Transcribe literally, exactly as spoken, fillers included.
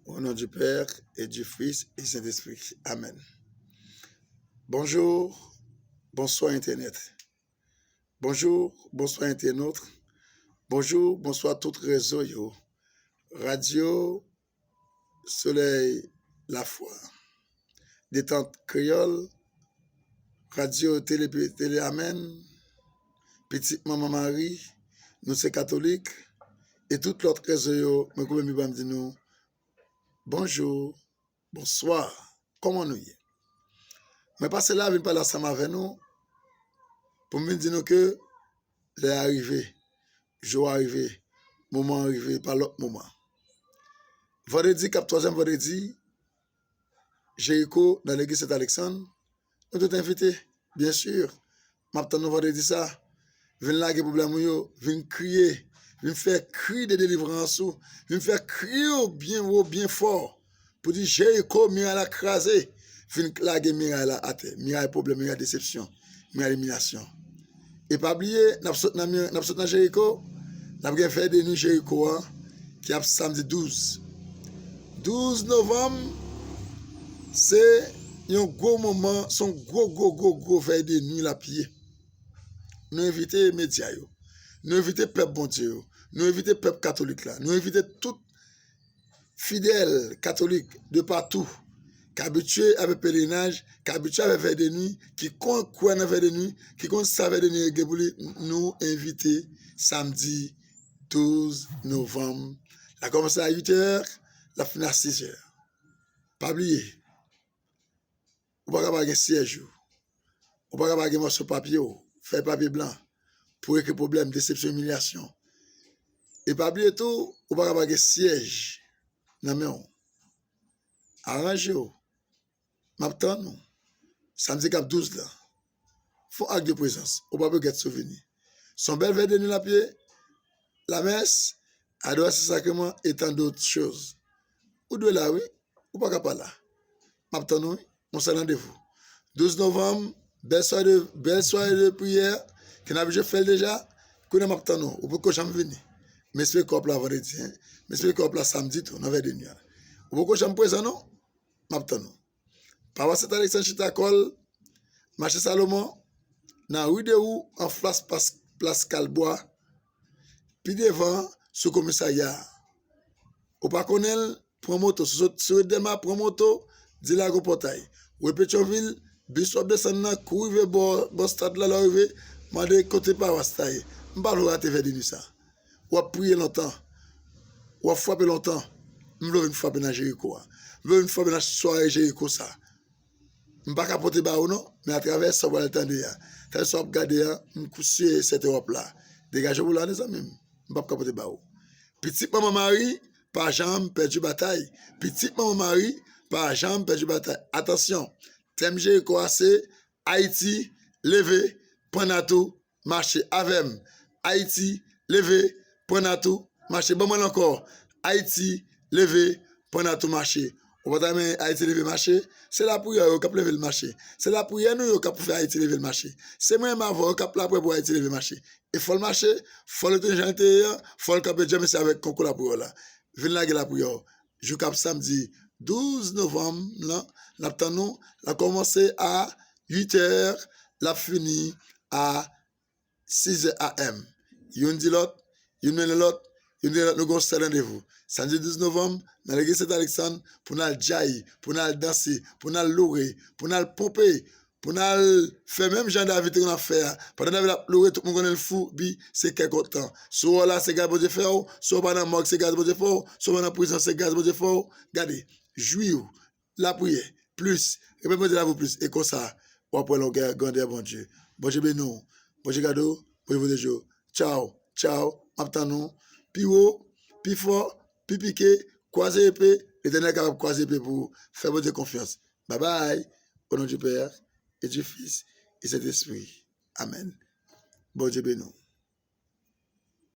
Au nom du Père et du Fils et du Saint-Esprit. Amen. Bonjou, bonswa entènèt. Bonjou, bonswa entènot. Bonjou, bonswa tout rezo yo. Radyo Solèy Lafwa, Detant Kreyòl, Radyo Tele, Tele Amèn, Pitit Manman Mari, Nou se Katolik, e tout lòt rezo yo, mwen koupe mi ban m di nou, bonjou, bonswa, kòman nou ye? Mwen pase la vin pale ansanm avè nou pou m vin di nou ke lè a rive, jou a rive, moman an rive, pa lòt moman. Vandredi k ap twazyèm vandredi, Jeriko nan legliz Sent Aleksann, nou tout envite, byen si. M ap tann nou vandredi sa. Vin lage pwoblèm ou yo, vin kriye, vin fè kri de delivrans ou, vin fè kri w byen wo, byen fò, pou di Jeriko, miray la kraze, vin lage miray la atè, miray pwoblèm, miray desepsyon, miray eliminasyon. E pa bliye, n ap sot nan, mi- n ap sot nan Jeriko, n ap gen vèy de nwi Jeriko a, ki ap samdi douz. Douz novanm, se yon gwo moman, se yon gwo, gwo, gwo, gwo vèy de nwi l ap ye. Nou envite medya yo, nou envite pèp Bondye yo, nou envite pèp katolik la, nou envite tout fidèl katolik de patou, k abitye avèk pelerinaj, k abitye avèk vèy de nwi, ki konn kwè nan vèy de nwi, ki konn sa vèy de nwi regle pou li, nou envite samdi douz novanm. L ap kòmanse a uit è, l ap fini a sis è. Pa bliye, ou pa ka pa gen syèj ou. Ou pa ka pa gen mòso papye w, fèy papye blan, pou ekri pwoblèm, desepsyon, imilyasyon. E pa bliye tou, ou pa ka pa gen syèj nan men w. Aranje w. M ap tann ou. Samdi k ap douz la. Fè yon ak de prezans. Ou p ap regrèt si w vini. Se yon bèl vèy de nwi l ap ye. Lamès, adorasyon sakreman e tant d'autres choses. Ou dwe la, wi. Ou pa ka pa la. M ap tann ou, wi. Yon sèl randevou. Douz novanm, bèl sware de, bèl sware de priyè, ke n abitye fè l deja. Kounye a m ap tann ou. Ou poko janm vini. M espere ke w ap la vandredi, en. M espere ke w ap la samdi tou, nan vèy de nwi a. Ou poko janm prezan, non? M ap tann ou. Pawas Sent Aleksann chita kò l, mache Salomon, nan ri de Wou, anfas pas, plas Kalbwa, pi devan, sou komisarya a. Ou pa konnen l, pran moto. Si w sot, si w ret Dèlma, pran moto, di Lago Pòtay. Ou ret Petyonvil, bis w ap desann nan, kou rive bò, bò stad la, lè w rive, mande kote pawas la ye. M pa vle w rate vèy de nwi sa. W ap priye lontan. W ap frape lontan. M vle w vin frape nan Jeriko a. M vle w vin frape nan sware Jeriko sa. M pa ka pote ba ou non, men atravè sa w pral tande a, atravè sa w ap gade a, m kou si e sèten w ap la. Degaje w pou la, mezanmi m. M p ap ka pote ba ou. Pitit Manman Mari, pa janm pèdi batay. Pitit Manman Mari, pa janm pèdi batay. Atansyon, tèm Jeriko a se Ayiti, leve, pran nat ou, mache avè m. Ayiti, leve, pran nat ou, mache. Ban mwen l ankò. Ayiti, leve, pran nat ou, mache. Ou pa ta renmen Ayiti leve mache? Se lapriyè yo k ap leve l mache. Se lapriyè nou yo k ap fè Ayiti leve l mache. Se mwen menm avè w yo k ap lapriyè pou Ayiti leve mache. E fò l mache, fò l retounen jan l te ye an, fò l kanpe djanm, e se avèk konkou lapriyè w la. Vin lage lapriyè w. Jou k ap samdi douz novanm lan, n ap tann ou. L ap kòmanse a uit è, l ap fini a sis è A M. Youn di lòt, youn mennen lòt, youn di lòt, nou gen yon sèl randevou. Samdi douz novanm, nan legliz Sent Aleksann, pou n al djayi, pou n al danse, pou n al loure, pou n al ponpe, pou n al fè menm jan David te konn ap fè a. Pandan David ap loure, tout moun konnen l fou, bi, se kè kontan. Si w la, se gras Bondye fè w, si w pa nan mòg, se gras Bondye fè w, si w pa nan prizon, se gras Bondye fè w. Gade, jwi w, lapriyè, plis, repete Bondye la pou plis, e konsa, w ap wè longè, grandè Bondye. Bondye beni w, Bondye gade w, Bondye pwoteje w. Tchaw, tchaw, m ap tann ou. Pi wo, pi fò, pi pike, kwaze epe, Letènèl kapab kwaze epe pou ou. Fè Bondye konfyans. Babay, au nom du Père, et du Fils, et Saint-Esprit. Amèn. Bondye beni w.